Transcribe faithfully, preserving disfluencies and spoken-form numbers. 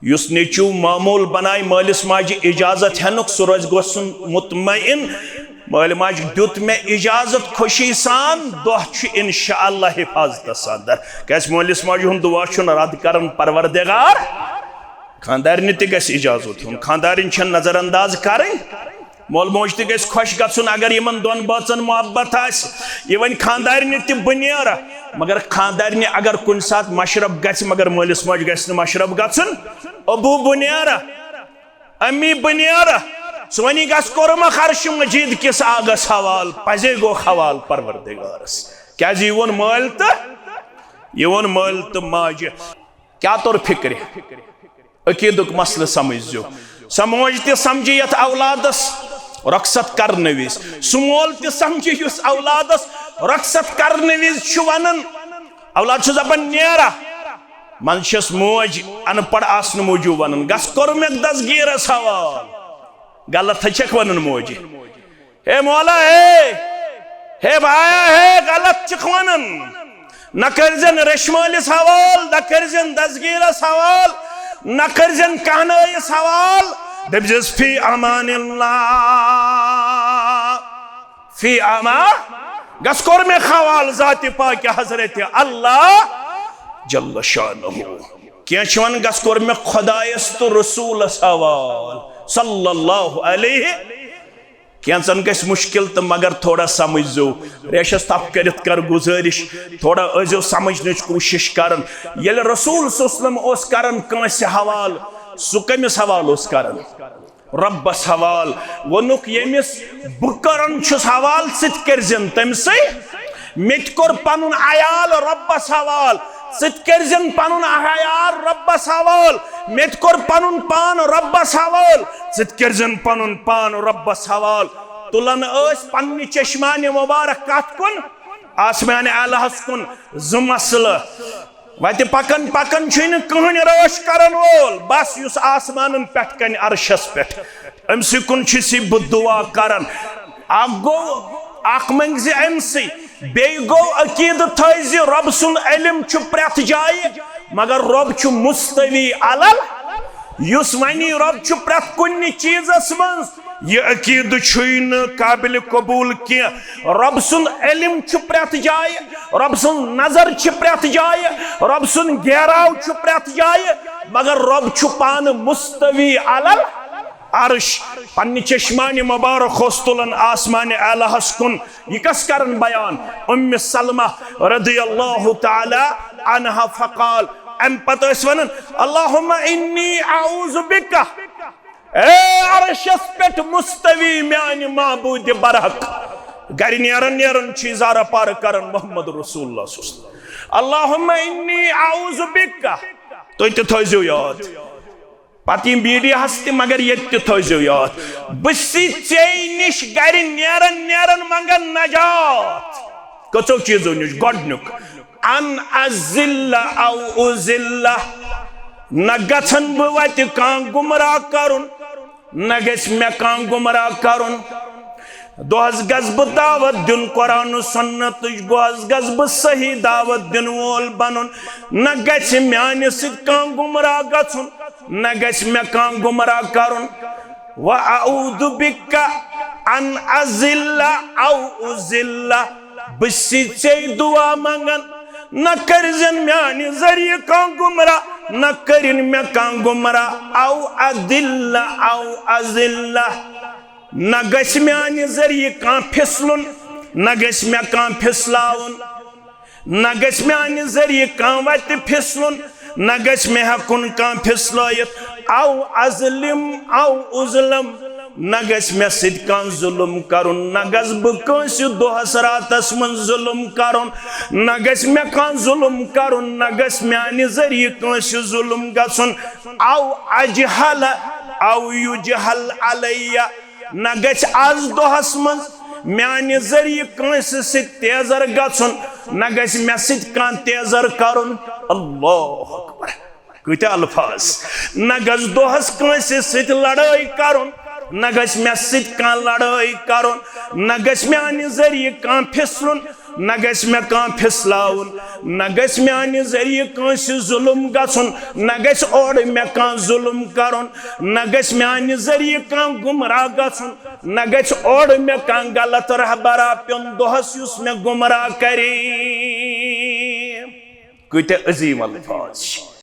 یُس نیٚچو معمول بنایہِ مٲلِس ماجہِ اجازت ہٮ۪نُک، سُہ روزِ گوٚژھ سُنٛد مطمئن۔ مٲلۍ ماجہِ دیُت مےٚ اجازت خوشی سان، دۄہ چھُ انشاءاللہ حفاظتس اندر۔ کیازِ مٲلِس ماجہِ ہُنٛد دُعا چھُنہٕ رد کران پروردگار۔ خاندارنہِ تہِ گژھِ اجازت ہیوٚن، خاندارِنۍ چھَنہٕ نظر انداز کرٕنۍ۔ مول موج تہِ گژھِ خۄش گژھُن اگر یِمن دۄن بٲژن محبت آسہِ۔ یہِ وۄنۍ خاندارنہِ تہِ بہٕ نیرٕ، مگر خاندارنہِ اگر کُنہِ ساتہٕ مشرب گژھِ، مگر مٲلِس ماجہِ گژھِ نہٕ مشرب گژھُن۔ ابو بہٕ نیرٕ، امی بہٕ نیرٕ، ژٕ وۄنی گژھ کورمہ عرش مجید کِس آگس حوال، پزے گوٚو حوال پروردگارس۔ کیازِ یہِ ووٚن مٲلۍ تہٕ، یہِ ووٚن مٲلۍ تہٕ ماجہِ۔ کیٛاہ توٚر فکرِ؟ عقیدُک مسلہٕ سمجھ زیو۔ سمجھ تہِ سمجھِ یتھ اولادس رخصت کرنہٕ وِزِ۔ سُہ مول تہِ سمجھِ یُس اولادس رخصت کرنہٕ وِزِ چھُ ونان، اولاد چھُ دپان نیرا، منٛزٕ چھس موج ان پڑھ آسنہٕ موٗجوٗب ونان، گژھ کوٚر مےٚ دستگیرس حوال۔ غلط ہے چھکھ ونان موجہِ۔ ہے مولا، ہے، ہے بایا، ہے، غلط چھکھ ونان۔ نہ کٔرزٮ۪ن ریشمٲلِس حوال، نہ کٔرزٮ۪ن دستگیرس حوال، نہ کٔرزٮ۪ن کہنٲیِس حوال۔ دٔپزٮ۪س فی امان اللہ، فی امان۔ گژھ کوٚر مےٚ حوال ذاتِ پاکِ حضرت اللہ جل شانہ۔ کینٛہہ چھِ ونان گژھ کوٚر مےٚ خدایس تہٕ رسولس حوال صلی اللہ علیہ۔ کینٛژن گژھِ مشکل تہٕ مگر تھوڑا سمجھ زیو۔ ریشس تھپھ کٔرِتھ کر گزٲرش، تھوڑا ٲسۍزیو سمجھنٕچ کوٗشش کران۔ ییٚلہِ رسول صلی اللہ علیہ وسلم اوس کران کٲنٛسہِ حوال، سُہ کٔمِس حوال اوس کران؟ رۄبس حوال۔ ووٚنُکھ، ییٚمِس بہٕ کران چھُس حوال، ژٕ تہِ کٔرزٮ۪ن تٔمۍ سٕے۔ مےٚ تہِ کوٚر پنُن عیال رۄبس حوال، ژٕ تہِ کٔرزٮ۪ن پنُن عیال رۄبس حوال۔ مےٚ تہِ کوٚر پنُن پان رۄبس حوال، ژٕ تہِ کٔرزٮ۪ن پنُن پان رۄبس حوال۔ تُلان ٲسۍ پننہِ چشمانِ مبارک کتھ کُن؟ آسمانِ اعلیٰہس کُن۔ زٕ مسلہٕ۔ وتہِ پکان پکان چھُے نہٕ کٕہٕنۍ رٲچھ کرن وول، بس یُس آسمانن پٮ۪ٹھ کنہِ عرشس پٮ۪ٹھ، أمۍ سٕے کُن چھُ سی بہٕ دعا کران۔ اکھ گوٚو، اکھ منٛگزِ أمۍ سٕے، بیٚیہِ گوٚو عقیدٕ تھٲیزِ رۄب سُنٛد علم چھُ پرٛٮ۪تھ جایہِ، مگر رۄب چھُ مستوی علل۔ یُس ونی رۄب چھُ پرٛٮ۪تھ کُنہِ چیٖزس منٛز، یہِ عقیدٕ چھُے نہٕ قابلِ قبوٗل کینٛہہ۔ رۄب سُنٛد علم چھُ پرٛٮ۪تھ جایہِ، رۄب سُنٛد نظر چھِ پرٛٮ۪تھ جایہِ، رۄب سُنٛد گیراو چھُ پرٛٮ۪تھ جایہِ، مگر رۄب چھُ پانہٕ مستوی علل عرش۔ پننہِ چشمانِ مبارک اوس تُلان آسمانِ اعلیٰہس کُن۔ یہِ کس کرن بیان؟ ام سلمہ رضی اللہ تعالی عنہا فقال، امہِ پتہٕ ٲسۍ ونان، اللہم انی اعوذ بک۔ اے عرشس پٮ۪ٹھ مستوی میانہِ معبود برحق۔ گرِ نیران نیران چھُ اظہار پارٕ کران محمد رسول اللہ صلی اللہ علیہ وسلم۔ اللہم انی اعوذ بک۔ تُہۍ تہِ تھٲیزیو یاد۔ پتہٕ یِم بیٖڈی ہس تہِ، مگر ییٚتہِ تہِ تھٲیزیو یاد۔ بہٕ چھُسے ژےٚ نِش گرِ نیران نیران منگان نجات۔ کٔژو چیٖزو نِش؟ گۄڈٕنیُک، ان اذل او اذل۔ نہ گژھن بہٕ وتہِ کانٛہہ گمراہ کرُن، نہ گژھِ مےٚ کانٛہہ گمراہ کرُن۔ دۄہس گژھٕ بہٕ دعوت دیُن قرآن و سنتٕچ، دۄہس گژھٕ بہٕ صحیح دعوت دِنہٕ وول بنُن، نہ گژھِ میانہِ سۭتۍ کانٛہہ گمراہ گژھُن، نہ گژھِ مےٚ کانٛہہ گمراہ کرُن۔ و اعوذ بک ان اذل او اذل۔ بہٕ چھُسے ژےٚ دعا منگان، نہ کٔرزٮ۪ن میانہِ ذٔریعہٕ کانٛہہ گمراہ، نہ کٔرِن مےٚ کانٛہہ گمراہ۔ او اذل او اذل۔ نہ گژھِ میانہِ ذٔریعہٕ کانٛہہ پھسلُن، نہ گژھِ مےٚ کانٛہہ پھسلاوُن، نہ گژھِ میانہِ ذٔریعہٕ کانٛہہ وتہِ پھسلُن، نہ گژھِ مےٚ ہٮ۪کُن کانٛہہ پھسلٲیِتھ۔ او اظلم او اظلم۔ نہ گژھِ مےٚ سۭتۍ کانٛہہ ظُلُم کرُن، نہ گژھٕ بہٕ کٲنٛسہِ دۄہس راتس منٛز ظُلُم کرُن، نہ گژھِ مےٚ کانٛہہ ظُلُم کرُن، نہ گژھِ میانہِ ذٔریعہٕ کٲنٛسہِ ظُلُم گژھُن۔ او اجہل او یجہل علیہ۔ نہ گژھِ از دۄہس منٛز میانہِ ذٔریعہٕ کٲنٛسہِ سۭتۍ تیزر گژھُن، نہ گژھِ مےٚ سۭتۍ کانٛہہ تیزر کرُن۔ اللہ اکبر۔ کۭتیاہ الفاظ۔ نہ گژھِ دۄہس کٲنٛسہِ سۭتۍ لڑٲے کرُن، نہ گژھِ مےٚ سۭتۍ کانٛہہ لڑٲے کرُن، نہ گژھِ میانہِ ذٔریعہٕ کانٛہہ پھسرُن، نہ گژھِ مےٚ کانٛہہ پھِسلاوُن، نہ گژھِ میانہِ ذٔریعہٕ کٲنٛسہِ ظُلُم گژھُن، نہ گژھِ اورٕ مےٚ کانٛہہ ظُلُم کرُن، نہ گژھِ میانہِ ذٔریعہٕ کانٛہہ گمراہ گژھُن، نہ گژھِ اورٕ مےٚ کانٛہہ غلط رہبرا پیوٚن دۄہس یُس مےٚ گمراہ کرِ۔ کۭتیاہ عظیم الفاظ چھِ۔